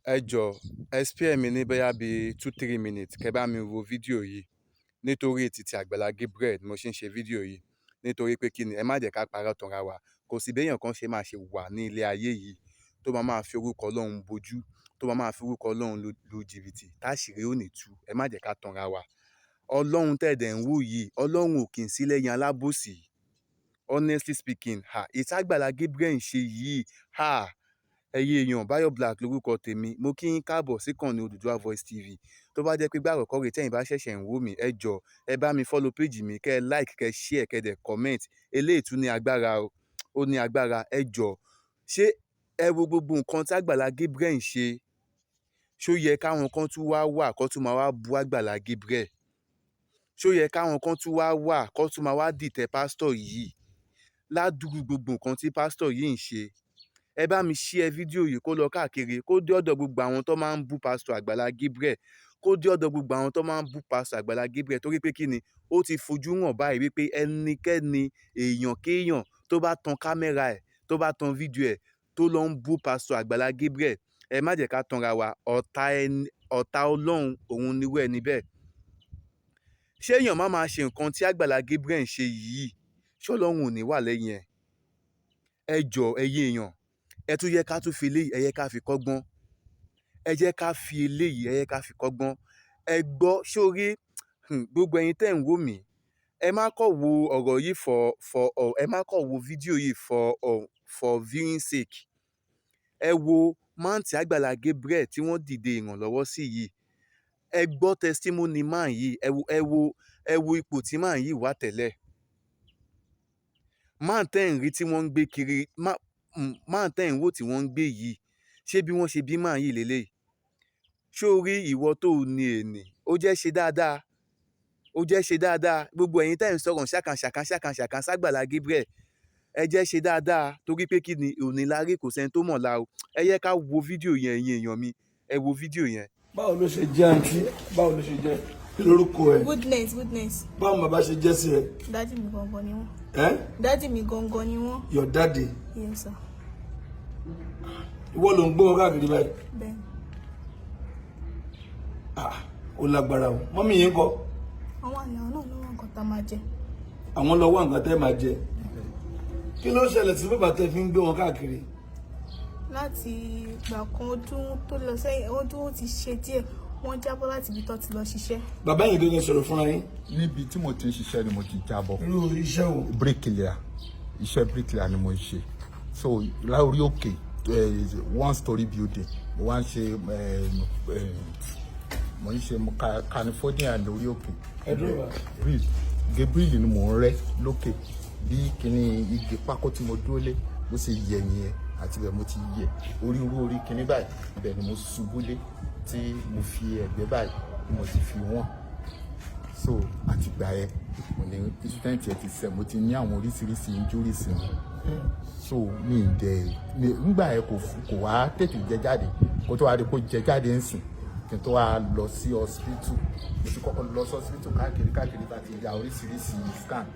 Ẹ jọ̀ọ́, ẹ spare mi ní bóyá bíi 2-3 minutes kẹ́ bá mi wo fídíò yìí. Nítorí títí Àgbàlá Gabriel ni mo ṣe ń ṣe fídíò yìí. Nítorí pé kí ni, ẹ má jẹ́ ká parọ́ tanra wa. Kò sí béèyàn kan ṣe máa ṣe wà ní ilé ayé yìí tó máa máa fi orúkọ Ọlọ́run bojú, tó máa máa fi orúkọ Ọlọ́run lu jìbìtì, táṣìírí ò ní tú. Ẹ má jẹ́ ká tanra wa. Ọlọ́run tẹ́ ẹ dẹ̀ ń wò yìí, Ọlọ́run ò kì í sí lẹ́yìn alábòsí. Honestly speaking, ha, èyí tí Àgbàlá Gabriel ń ṣe yìí, ha, ẹ̀yin èèyàn, Bayo Black lórúkọ tèmi. Mo kí yín káàbọ̀ síkànnì Odùduwà Voice TV. Tó bá jẹ́ pé ìgbà àkọ́kọ́ rèé tẹ́yin bá ṣẹ̀ṣẹ̀ ń wò mí, ẹ jọ̀ọ́, ẹ bá mi follow page mi, kẹ́ ẹ like, kẹ́ ẹ share, kẹ́ ẹ dẹ̀ comment. Eléyìí tún ní agbára o, ó ní agbára. Ẹ jọ̀ọ́, ṣé ẹ wo gbogbo nǹkan tí Àgbàlá Gabriel ń ṣe? Ṣó yẹ káwọn kan tún wá wà kó tún máa wá bú Àgbàlá Gabriel? Ṣó yẹ káwọn kan tún wá wà kó tún máa wá dìtẹ̀ pásítọ̀ yìí ládùúrú gbogbo nǹkan tí pásítọ̀ yìí ń ṣe? Ẹ bá mi share fídíò yìí kó lọ káàkiri, kó dé ọ̀dọ̀ gbogbo àwọn tó máa ń bú pásítọ̀ Àgbàlá Gabriel, kó dé ọ̀dọ̀ gbogbo àwọn tó máa ń bú pásítọ̀ Àgbàlá Gabriel. Torí pé kí ni, ó ti fojú hàn báyìí wípé ẹnikẹ́ni, èèyàn kéèyàn tó bá tan kámẹ́rà ẹ̀, tó bá tan fídíò ẹ̀, tó lọ ń bú pásítọ̀ Àgbàlá Gabriel, ẹ má jẹ́ ká tanra wa, ọ̀tá ẹni, ọ̀tá Ọlọ́run òun nírú ẹni bẹ́ẹ̀. Ṣé èèyàn má máa ṣe nǹkan tí Àgbàlá Gabriel ń ṣe yìí, ṣé Ọlọ́run ò ní wà lẹ́yìn ẹ̀? Ẹ jọ̀ọ́, ẹ̀yin èèyàn, ẹ tún yẹ ká tún fi eléyìí, ẹ yẹ ká fi kọ́gbọ́n. Ẹ jẹ́ ká fi eléyìí, ẹ yẹ ká fi kọ́gbọ́n. Ẹ gbọ́ sórí gbogbo ẹ̀yin tẹ́ ń wò mí, ẹ má kọ̀ wo ọ̀rọ̀ yìí for ẹ má kọ̀ wo fídíò yìí for viewing sake. Ẹ wo man tí Àgbàlá Gabriel tí wọ́n dìde ìrànlọ́wọ́ sí yìí. Ẹ gbọ́ testimony man yìí. Ẹ wo, ẹ wo, ẹ wo ipò tí man yìí wà tẹ́lẹ̀. Man tẹ́ ń rí tí wọ́n ń gbé kiri, man tẹ́ ń wò tí wọ́n ń gbé yìí, ṣé bí wọ́n ṣe bí man yìí leléyìí? Ṣé o rí ìwọ tó o ní ènì, ó jẹ́ ṣe dáadáa, ó jẹ́ ṣe dáadáa. Gbogbo ẹ̀yin tẹ́ ń sọ̀rọ̀ ṣàkànṣàkàn ṣàkànṣàkàn ságbàlá Gabriel, ẹ jẹ́ ṣe dáadáa. Torí pé kí ni, òní la rí, kò sẹ́ni tó mọ̀ la o. Ẹ yẹ ká wo fídíò yẹn. Ẹ̀yin èèyàn mi, ẹ wo fídíò yẹn. Báwo ló ṣe jẹ́, àǹtí? Báwo ló ṣe jẹ́? Kí lorúkọ ẹ? Goodness, Goodness. Báwo bàbá ṣe jẹ́ sí ẹ? Daddy mi gangan ni wọ́n. Ẹ? Daddy mi gangan ni wọ́n. Your daddy? Yes, sir. Ìwọ ló ń gbé wọn káàkiri báyìí? Bẹ́ẹ̀. Ah, ó lágbára o. Mummy yín kọ́? Àwọn àlẹ́, àwọn náà lọ́wọ́ nǹkan tá a máa jẹ. Àwọn lọ wá nǹkan tẹ́ máa jẹ. Kí ló ṣẹlẹ̀ sí bàbá tẹ́ fi ń gbé wọn káàkiri? Láti ìgbà kan, ọdún tó lọ sẹ́yìn, ọdún ti ṣe díẹ̀, wọ́n jábọ́ láti ibi tó ti lọ ṣiṣẹ́. Bàbá yìí gẹ́gẹ́ sọ̀rọ̀ fúnra yín. Níbi tí mo ti ń ṣiṣẹ́ ni mo ti jábọ́. Irú iṣẹ́ wo? Bricklayer, iṣẹ́ bricklayer ni mo ń ṣe. So lórí òkè, one story building, mo wá ń ṣe, mo ń ṣe California lórí òkè. Ẹ dúró bá. Gabriel, Gabriel ni mò ń rẹ́ lókè. Bí kíní igi pákó tí mo dúró lé bó ṣe yẹ nìyẹn, àti bẹ́ẹ̀ mo ti yẹ orí irú orí kíní báyìí, ibẹ̀ ni mo ṣubú lé tí mo fi ẹ̀gbẹ́ báyìí tí mo ti fi wọ́n. So àtìgbà yẹn mo ní incident yẹn ti ṣẹ, mo ti ní àwọn oríṣiríṣi injuries mi. So mi ì dẹ̀ mi ńgbà yẹn kò wá tètè jẹ jáde. Kó tó wá di kó jẹ jáde ń sìn, kí n tó wá lọ sí hospital, mo ti kọ́kọ́ lọ sí hospital káàkiri káàkiri, bá ti ya oríṣiríṣi scan,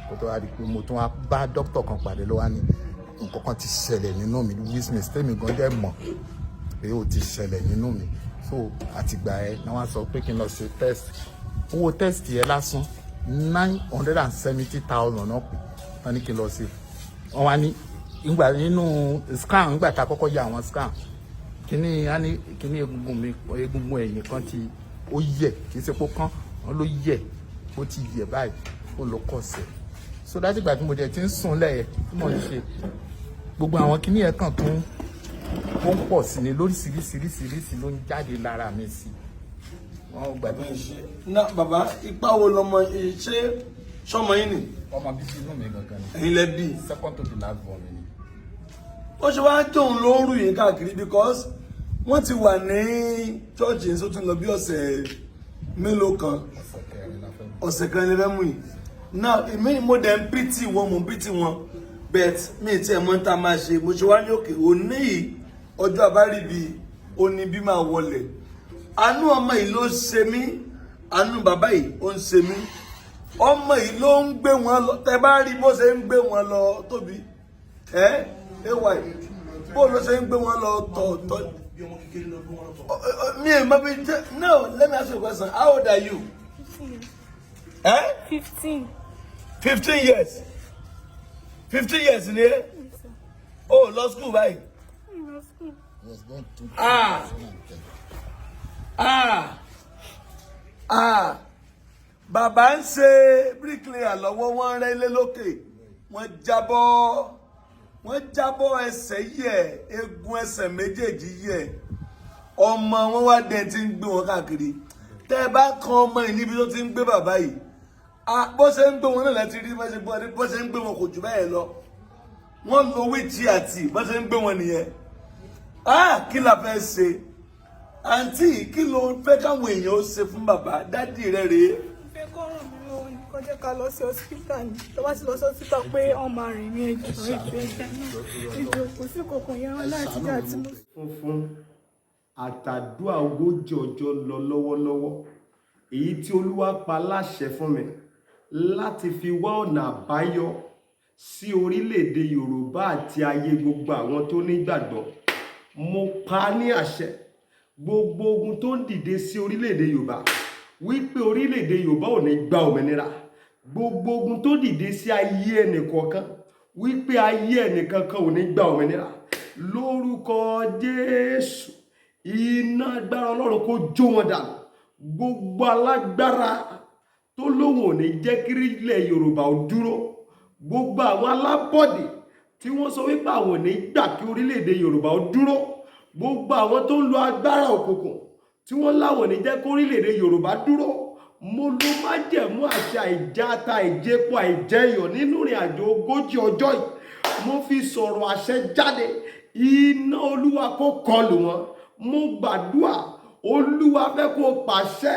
kó tó wá di pé mo tún wá bá doctor kan pàdé, ló wá ní nǹkan kan ti ṣẹlẹ̀ nínú mi, which tèmi gan dẹ̀ mọ̀ pé ó ti ṣẹlẹ̀ nínú mi. So àtìgbà yẹn ni wọ́n sọ pé kí n lọ ṣe test. Owó test yẹn lásán, 970,000 náà pè wọ́n ní kí n lọ ṣe. Wọ́n wá ní ìgbà nínú scan, nígbà tá a kọ́kọ́ ya àwọn scan, kíní á ní kíní egungun mi, egungun ẹ̀yìn kan ti ó yẹ̀, kì í ṣe pé ó kán, wọ́n ló yẹ̀, ó ti yẹ̀ báyìí, ó lọ kọsẹ̀. So láti ìgbà tí mo dẹ̀ ti ń sùn lẹ̀ tí mo ń ṣe gbogbo àwọn kíní yẹn kàn tún ó ń pọ̀ sí ni lóríṣiríṣiríṣiríṣi ló ń jáde lára mi sí wọ́n gbà. Ẹ ṣe na bàbá, ipa wo lọmọ ṣé sọmọ yín ni? Ọmọ bíbí inú mi gangan ni. Ẹ̀yin lẹ bí? Second to the last born mi ni. Ó ṣe wá tóun ló ń rù yín káàkiri? Because wọ́n ti wà ní church yìí tó tún lọ bí ọ̀sẹ̀ mélòó kan. Ọ̀sẹ̀ kẹrin la fẹ́ mú. Ọ̀sẹ̀ kan lè fẹ́ mú yìí now. Èmi mo dẹ̀ ń pity wọn, mo ń pity wọn, but mi ì tiẹ̀ mọ̀ tá a máa ṣe. Mo ṣe wá ní òkè òní yìí, ọjọ́ àbáríbi òní bí máa wọlé. Àánú ọmọ yìí ló ń ṣe mí, àánú bàbá yìí ó ń ṣe mí. Ọmọ yìí ló ń gbé wọn lọ. Tẹ bá rí bó ṣe ń gbé wọn lọ, tóbi ẹ ay Bó ló ṣe ń gbé wọn lọ tọ̀ tọ̀? Bí ọmọ kékeré lọ gbé wọn lọ tọ̀. Mi ò mọ bí jẹ́. No, let me ask you a question. How old are you? 15. Eh? 15. 15 years. 15 years ni ẹ? O lọ school báyìí? Lọ school. Was born two Ah. thousand and ten. Ah, ah, bàbá ń ṣe bricklayer lọ́wọ́, wọ́n rẹ́ ilé lókè, wọ́n jábọ́, wọ́n jábọ́, ẹsẹ̀ yẹ̀, eegun ẹsẹ̀ méjèèjì yẹ̀. Ọmọ wọn wá dẹ̀ tí ń gbé wọn káàkiri. Tẹ́ ẹ bá kan ọmọ yìí níbi tó ti ń gbé bàbá yìí, ah, bó ṣe ń gbé wọn náà láti rí bó ṣe bó ṣe ń gbé wọn, kò jù bẹ́ẹ̀ lọ. Wọ́n lo wíìchì àti bó ṣe ń gbé wọn nìyẹn. Ah, kí la fẹ́ ṣe? Àǹtí, kí ló fẹ́ káwọn èèyàn ó ṣe fún bàbá dádì rẹ rèé? Fẹ́ kó ràn mí lọ́wọ́ ní kó jẹ́ ká lọ sí hospital ni. Tó bá ti lọ sí hospital pé wọ́n máa rìn ní. Ẹjọ́, ẹjọ́, ẹjọ́ náà, ẹjọ́, kò sí kankan yẹn wọn láti jẹ́ àti mo. Funfun àtàdúà 40 ọjọ́ lọ lọ́wọ́lọ́wọ́, èyí tí Olúwa pa láṣẹ fún mi láti fi wá ọ̀nà àbáyọ sí orílẹ̀-èdè Yorùbá àti ayé gbogbo àwọn tó nígbàgbọ́. Mo pa á ní àṣẹ, gbogbo ogun tó ń dìde sí orílẹ̀-èdè Yorùbá wípé orílẹ̀-èdè Yorùbá ò ní gba òmìnira, gbogbo ogun tó dìde sí ayé ẹnìkọ̀ọ̀kan wípé ayé ẹnìkankan ò ní gba òmìnira, lórúkọ Jésù, iná agbára Ọlọ́run kó jó wọn dànù. Gbogbo alágbára tó lóun ò ní jẹ́ kí ilẹ̀ Yorùbá ò dúró, gbogbo àwọn alábọ̀dé tí wọ́n sọ wípé àwọn ò ní gbà kí orílẹ̀-èdè Yorùbá ó dúró, gbogbo àwọn tó ń lo agbára òkùnkùn tí wọ́n láwọn ò ní jẹ́ kí orílẹ̀-èdè Yorùbá dúró, mo lo májẹ̀mú àṣà àìjáta, àìjẹpo, àìjẹyọ̀ nínú ìrìn àjò 40 ọjọ́ yìí, mo fi sọ̀rọ̀ àṣẹ jáde, iná Olúwa kó kọlù wọn. Mo gbàdúà, Olúwa fẹ́ kó pàṣẹ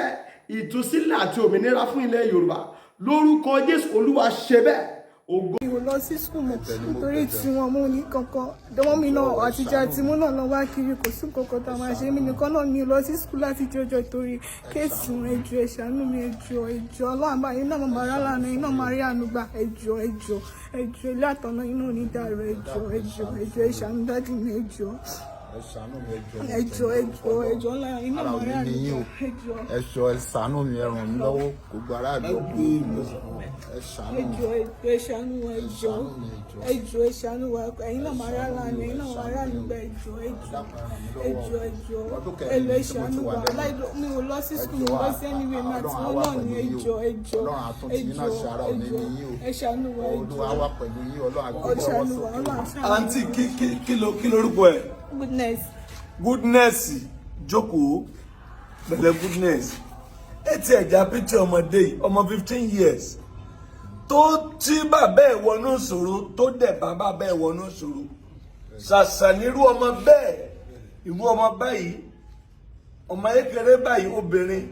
ìtúsílẹ̀ àti òmìnira fún ilẹ̀ Yorùbá. Lórúkọ Jésù, Olúwa ṣe bẹ́ẹ̀. Ògo. Mi ò lọ sí school mọ́ nítorí tiwọn. Mo ní kankan dọwọ́ mi náà àtijọ́ àti mú náà lọ wá kiri, kò sí kankan tá a máa ṣe. Mí nìkan náà, mi ò lọ sí school láti jọjọ torí case wọn. Ẹjọ́, ẹ ṣàánú mi, ẹjọ́, ẹjọ́. Ọlọ́run bá iná máa rà lánàá, iná máa rí àánú gbà. Ẹjọ́, ẹjọ́, ẹjọ́. Ilé àtọ̀nà inú ò ní dàrú. Ẹjọ́, ẹjọ́, ẹjọ́, ẹ ṣàánú daddy mi, ẹjọ́. Ẹ ṣàánú mi, ẹ jọ̀ọ́. Ẹjọ́, ẹjọ́, ẹjọ́ ńlá iná Ara ò máa rí ní àánú ní yín o. gbà, ẹjọ́. Ẹ ṣọ, ẹ ṣàánú mi, ẹ ràn mí lọ́wọ́. Gbogbo ará àdúgbò, ẹ ṣàánú mi. Ẹjọ́, ẹjọ́, ẹ ṣàánú wa, ẹjọ́. Ṣàánú mi, ẹjọ́. Ẹjọ́, ẹ ṣàánú wa. Ẹ̀yin náà máa rà lánàá, ẹ̀yin náà máa rà nígbà. Ẹjọ́, ẹjọ́, ẹjọ́, ẹjọ́. Ọdún ẹlọ kẹrin ẹ tí mo ṣàánú ti wà wa. lẹ́nu. Láì mi ò lọ sí school, mi ò lọ sí anywhere, mi àti wọn náà ní. Ẹjọ́, ẹjọ́. Ọlọ́run àtúntì yín náà ṣe, ara ò ní ẹjọ́, ní yín o. ẹ ṣàánú wa, ẹjọ́. Olúwa wà pẹ̀lú yín, Ọlọ́run á gbé Ẹ yín lọ́wọ́ ṣàánú wa. sókè. Ọlọ́run á ṣàánú wa. Àǹtí, kí lorúkọ ẹ? Goodness. Goodness, jókòó pẹ̀lẹ́. Goodness, ẹ ti ẹ̀já pítí ọmọdé yìí, ọmọ 15 years tó tí bàbá ẹ̀ wọnú ìṣòro, tó dẹ̀ bá bàbá ẹ̀ wọnú ìṣòro. Ṣàṣà nírú ọmọ bẹ́ẹ̀, irú ọmọ báyìí, ọmọ kékeré báyìí, obìnrin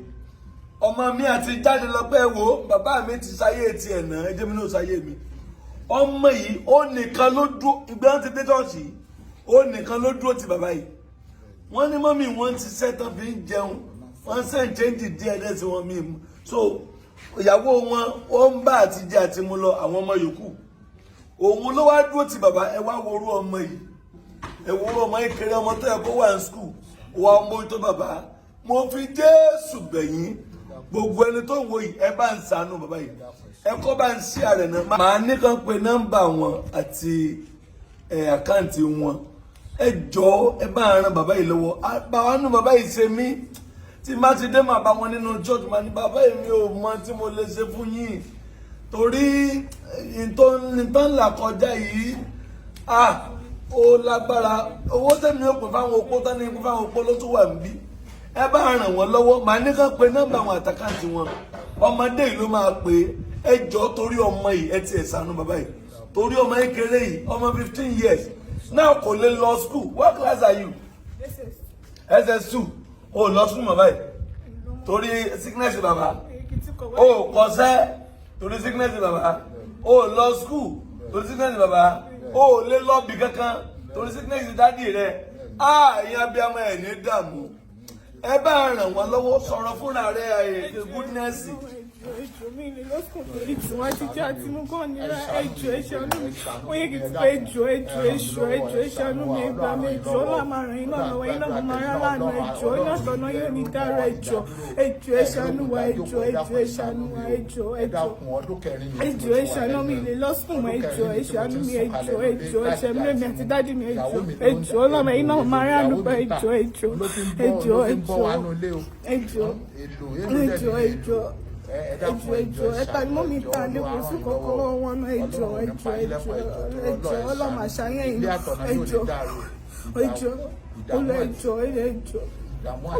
ọmọ mi àti jáde lọ pé, wo, bàbá mi ti sáyé tiẹ̀ náà, ẹ jẹ́ mi náà sáyé mi. Ọmọ yìí, ó nìkan ló dúró. Ìgbà wọn ti dé ṣọ́ọ̀ṣì, ó nìkan ló dúró ti bàbá yìí. Wọ́n ní mummy wọ́n ti ṣẹ́ tán fi ń jẹun, wọ́n send change díẹ̀ díẹ̀ sí wọn mímu. So ìyàwó wọn, ó ń bá àti jẹ àti mu lọ, àwọn ọmọ yòókù, òun ló wá dúró ti bàbá. Ẹ wá worú ọmọ yìí, ẹ worú ọmọ yìí kéré, ọmọ tó yẹ kó wà ní school, wà ọmọ tó bàbá. Mo fi Jésù gbẹ̀yìn, gbogbo ẹni tó ń wo yìí, ẹ bá ń ṣàánú bàbá yìí, ẹ kọ́ bá ń ṣí àrẹ̀ náà. Màá ní kàn pé nọ́mbà wọn àti account wọn. Ẹ jọ̀ọ́, ẹ bá ran bàbá yìí lọ́wọ́. Bàbá nù, bàbá yìí ṣe mí. Tí má ti dé, màá bá wọn nínú church, màá ní, "Bàbá yìí, mi ò mọ tí mo lè ṣe fún yín torí ìtàn là kọjá yìí, ah, ó lágbára." Owó tẹ̀mí ó pè fáwọn opó tán ní pè fáwọn opó ló tún wà níbí. Ẹ bá ràn wọ́n lọ́wọ́. Màá ní kàn pé nọ́mbà wọn àti account wọn. Ọmọdé yìí ló máa pè é. Ẹ jọ̀ọ́, torí ọmọ yìí, ẹ tiẹ̀ ṣàánú bàbá yìí, torí ọmọ kékeré yìí, ọmọ 15 years náà, kò lè lọ school. What class are you? SS2. O lọ school mọ̀ báyìí torí sickness bàbá. O kọsẹ́ torí sickness bàbá. O lọ school torí sickness bàbá. O lè lọ bí kankan torí sickness daddy rẹ. Ah, ìyá abiyamọ, ẹ̀ ní dààmú. Ẹ bá ràn wọ́n lọ́wọ́. Sọ̀rọ̀ fúnra rẹ̀. Ẹ̀ Goodness. Ẹ jọ̀ọ́, mi lè lọ school torí tiwọn. Àtijọ́ àti mú kàn nira. Ẹ jọ̀ọ́, ẹ ṣàánú mi. Ó yẹ kí n ti pé, ẹ jọ̀ọ́, ẹ jọ̀ọ́, ẹ jọ̀ọ́, ẹ jọ̀ọ́, ẹ ṣàánú mi, ẹ gbà mí. Ẹ jọ̀ọ́, Ọlọ́run máa ràn yín náà lọ́wọ́, yín náà máa rán láàánú. Ẹ jọ̀ọ́, iná tọ̀nà yóò ní dára. Ẹ jọ̀ọ́, ẹ jọ̀ọ́, ẹ ṣàánú wa. Ẹ jọ̀ọ́, ẹ jọ̀ọ́, ẹ ṣàánú wa. Ẹ jọ̀ọ́, ẹ jọ̀ọ́, ẹ jọ̀ọ́, ẹ ṣàánú mi, lè lọ school mọ́. Ẹ jọ̀ọ́, ẹ ṣàánú mi. Ẹ jọ̀ọ́, ẹ jọ̀ọ́, ẹ ṣàánú mi àti daddy mi. Ẹ jọ̀ọ́, ẹ jọ̀ọ́, Ọlọ́run, ẹ̀yin náà máa rán àánú gbà. Ẹ jọ̀ọ́, ẹ jọ̀ọ́, ẹ jọ̀ọ́, ẹ jọ̀ọ́, ẹ jọ̀ọ́, ẹ jọ̀ọ́, ẹ jọ̀ọ́, ẹ jọ̀ọ́, ẹ jọ̀ọ́. Ẹ ta ni mọ́ mi ta ní kò sí kọ́kọ́ lọ́wọ́ wọn náà. Ẹ jọ̀ọ́, ẹ jọ̀ọ́, ẹ jọ̀ọ́, ẹ jọ̀ọ́. Ọlọ́run àṣàyàn yìí. Ẹ jọ̀ọ́, ẹ jọ̀ọ́, olú, ẹ jọ̀ọ́, ẹ jọ̀ọ́.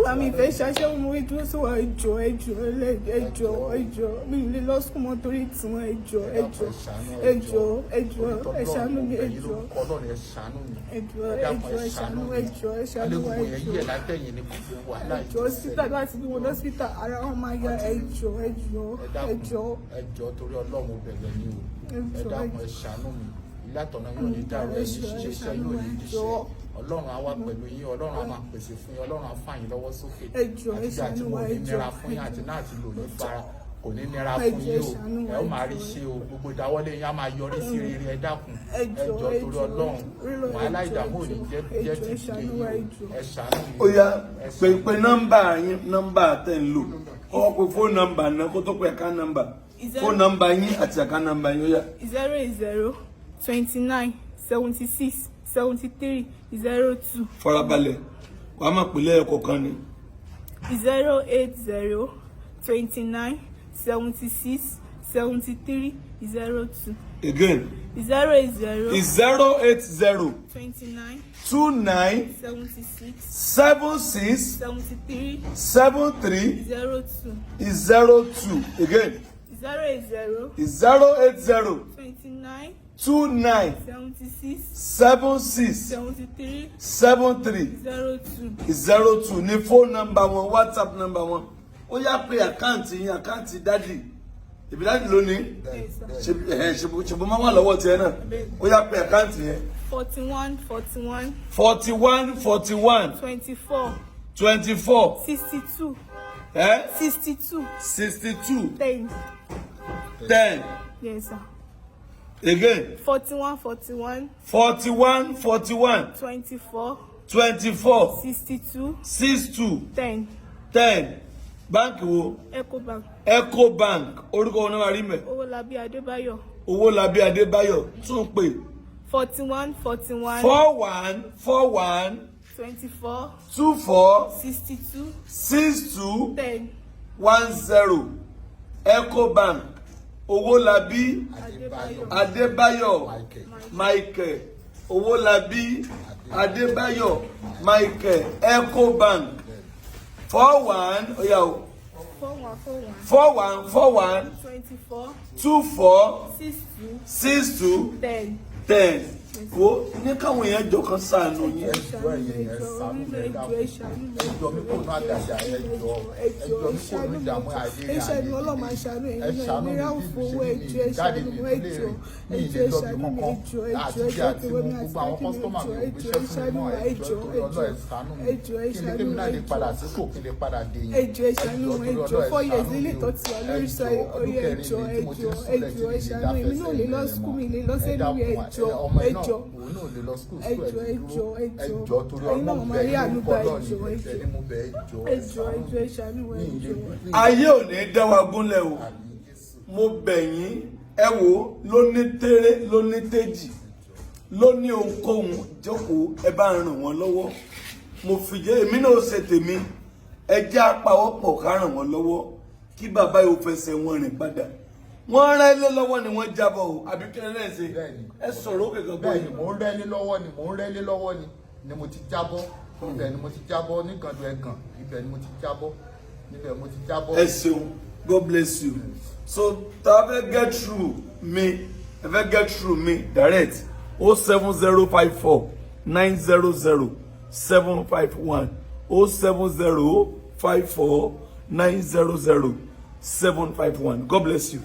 Wà mí fẹ́ ṣaṣẹ́ mo rí dúró sí wa. Ẹ jọ̀ọ́, ẹ jọ̀ọ́, ẹ jọ̀ọ́, ẹ jọ̀ọ́. Mi ò lè lọ school mọ́ torí tiwọn. Ẹ jọ̀ọ́, ẹ jọ̀ọ́, ẹ jọ̀ọ́, ẹ jọ̀ọ́, ẹ ṣàánú mi. Ẹ jọ̀ọ́, ẹ jọ̀ọ́, ẹ jọ̀ọ́, ẹ ṣàánú, ẹ jọ̀ọ́, ẹ ṣàánú wa. Ẹ jọ̀ọ́, ẹ jọ̀ọ́. Hospital láti bí wọn lọ́sítà, ara wọn máa yá. Ẹ jọ̀ọ́, ẹ jọ̀ọ́, ẹ jọ̀ọ́. Ẹ jọ̀ọ́, torí Ọlọ́run, bẹ̀rẹ̀ ni o. Ẹ dákun, ẹ ṣàánú mi. Ilé àtọ̀nà yóò ní dàrú, ẹ ní ṣiṣẹ́, iṣẹ́ yóò ní díṣẹ́. Ọlọ́run á wà pẹ̀lú yín, Ọlọ́run á máa pèsè fún yín, Ọlọ́run á fà yín lọ́wọ́ sókè. Ẹ jọ̀ọ́, ẹ Àti àti ṣàánú mo wa, ní ẹ jọ̀ọ́. nira fún yín àti náà àti lò ní fara kò ní nira Ẹ fún jọ̀ọ́, ẹ yín o. ṣàánú wa, Ẹ ó ẹ máa rí jọ̀ọ́. ṣe o. Gbogbo ìdáwọ́lé yín á máa yọrí sí rere. Ẹ dákun, Ẹ ẹ jọ̀ọ́, jọ̀ọ́, ẹ torí jọ̀ọ́, Ọlọ́run, ẹ wàhálà, jọ̀ọ́, ìdààmú ò ní jẹ́ ẹ jẹ́ jọ̀ọ́, ti ẹ ìdílé ṣàánú yín wa, o. ẹ jọ̀ọ́. Ẹ ṣàánú mi. Ó yá, pé pé nọ́mbà yín, nọ́mbà tẹ̀ ń lò. Kọ́kọ́ pé fóònù nọ́mbà náà kó tó pé account number. Fóònù nọ́mbà yín àti account number yín, ó yá. 08029767302. Farabalẹ̀, wàá máa pè lẹ́yọ̀ kọ̀ọ̀kan ni. 08029767302. Again. 080 080 29 29 76 76 73 73 02. 02. Again. 080 080 29 29 76 76 73 73 02. 02 ní fóònù nọ́mbà wọn, WhatsApp nọ́mbà wọn. Ó yá, pé account yín, account daddy ìbí daddy lónìí. Yes, sir. Ṣe bó máa wà lọ́wọ́ tiẹ̀ náà? Ó yá, pé account yẹn. 41 41 41 41 24 24 62 62 62 10. 10. Yes, sir. Again. 41 41 41 41 24 24 62 62 10. 10. Báńkì wo? Ecobank. Ecobank. Orúkọ wọn náà máa rí mẹ́? Owólabí Adébáyọ̀. Owólabí Adébáyọ̀. Tún pè. 41 41 41 41 24 24 62 62 10. 10. Ecobank, Owólabí Adébáyọ̀. Adébáyọ̀ Michael. Owólabí Adébáyọ̀ Michael, Ecobank. 41, oya o. 41 41 41 41 24 24 62 62 10. 10. Wo ní káwọn èèyàn jọ kan ṣàánú yín. Ẹ jọ̀ọ́, ẹ̀yin ẹ ṣàánú mi, ẹ dákun. Ẹ jọ̀ọ́ mi kò ní àdàjà, ẹ jọ̀ọ́, ẹ jọ̀ọ́ mi kò ní ìdààmú ayé. Ẹ ṣàánú, Ọlọ́run máa ṣàánú ẹ̀yin Ẹ náà. ṣàánú mi. Ìlera Bí òfowó, ṣe ẹ ní jọ̀ọ́, ẹ jáde ṣàánú mi mi, ẹ lè jọ̀ọ́, rìn ní ẹ ilé jọ̀ọ́, ẹ lọ́bì ṣàánú mi, kankan ẹ jọ̀ọ́, ẹ àti jọ̀ọ́, ẹ jẹ́ jọ̀ọ́, àti tèmi mú àti gbogbo àwọn daddy mi, ẹ customer mi jọ̀ọ́, ò ẹ gbéṣẹ́ jọ̀ọ́, ẹ fún mi ṣàánú mọ́. wa, Ẹ ẹ jọ̀ọ́, jọ̀ọ́, torí ẹ Ọlọ́run, ẹ jọ̀ọ́, ṣàánú mi. ẹ jọ̀ọ́, ẹ Kí ni ṣàánú kémi wa, náà ẹ lè padà jọ̀ọ́. sípò, kí n lè padà dé yín. Ẹ jọ̀ọ́, ẹ ṣàánú Ẹ wọn, ẹ jọ̀ọ́, jọ̀ọ́. torí 4 years Ọlọ́run, ẹ nílé ṣàánú tó mi ti wà o. lórí Ẹ sọ jọ̀ọ́, ọdún oyè. Ẹ kẹrin jọ̀ọ́, ni ẹ tí mo ti ń jọ̀ọ́, ẹ súnlẹ̀ tí jọ̀ọ́, mi ẹ lè ṣàánú. dá Èmi náà ò lè lọ fẹsẹ̀ school, mi lè lọ ẹ sẹ́nu, dákun, ẹ jọ̀ọ́, ọmọ ẹ náà jọ̀ọ́. òun náà ò lè lọ school, Ẹ school ẹ jọ̀ọ́, ti ẹ dúró. jọ̀ọ́, ẹ Ẹ jọ̀ọ́. jọ̀ọ́, torí Ẹ̀yin náà Ọlọ́run, máa bẹ̀ rí yín àánú lórúkọ gbà, ẹ Ọlọ́run, jọ̀ọ́, ẹ ẹ̀bẹ̀ ni jọ̀ọ́. mo bẹ̀, ẹ jọ̀ọ́, Ẹ ẹ jọ̀ọ́, ẹ ṣàánú jọ̀ọ́, ẹ ṣàánú wa, mi. ẹ Ilé jọ̀ọ́. Ayé ò ní dá wa gúnlẹ̀ o. Àmín Jésù. Mo bẹ̀ yín, ẹ wò ó ló ní tẹ́rẹ́, ló ní tẹ́jì, ló ní ohunkóhun. Jókòó, ẹ bá ń ràn wọ́n lọ́wọ́. Mo fi jẹ́ èmi náà ṣe tèmi. Ẹ jẹ́ àpawọ́pọ̀ ká ràn wọ́n lọ́wọ́ kí bàbá yóò fẹsẹ̀ wọn rìn padà. Wọ́n rẹ́ lé lọ́wọ́ ni wọ́n jábọ̀ o, àbí kí ẹ náà ṣe? Bẹ́ẹ̀ni. Ẹ sọ̀rọ̀ òkè kan gbọ́. Bẹ́ẹ̀ni, Yìí. mò ń rẹ́lé lọ́wọ́ ni, mò ń rẹ́lé lọ́wọ́ ni mo ti jábọ́. Ibẹ̀ ni mo ti jábọ́ nígàndùn ẹ̀gàn, ibẹ̀ ni mo ti jábọ́, níbẹ̀ mo ti jábọ́. Ẹ ṣeun, God bless you. So tá a fẹ́ get through mi, ẹ fẹ́ get through mi direct, 07054900751, 07054900751. God bless you.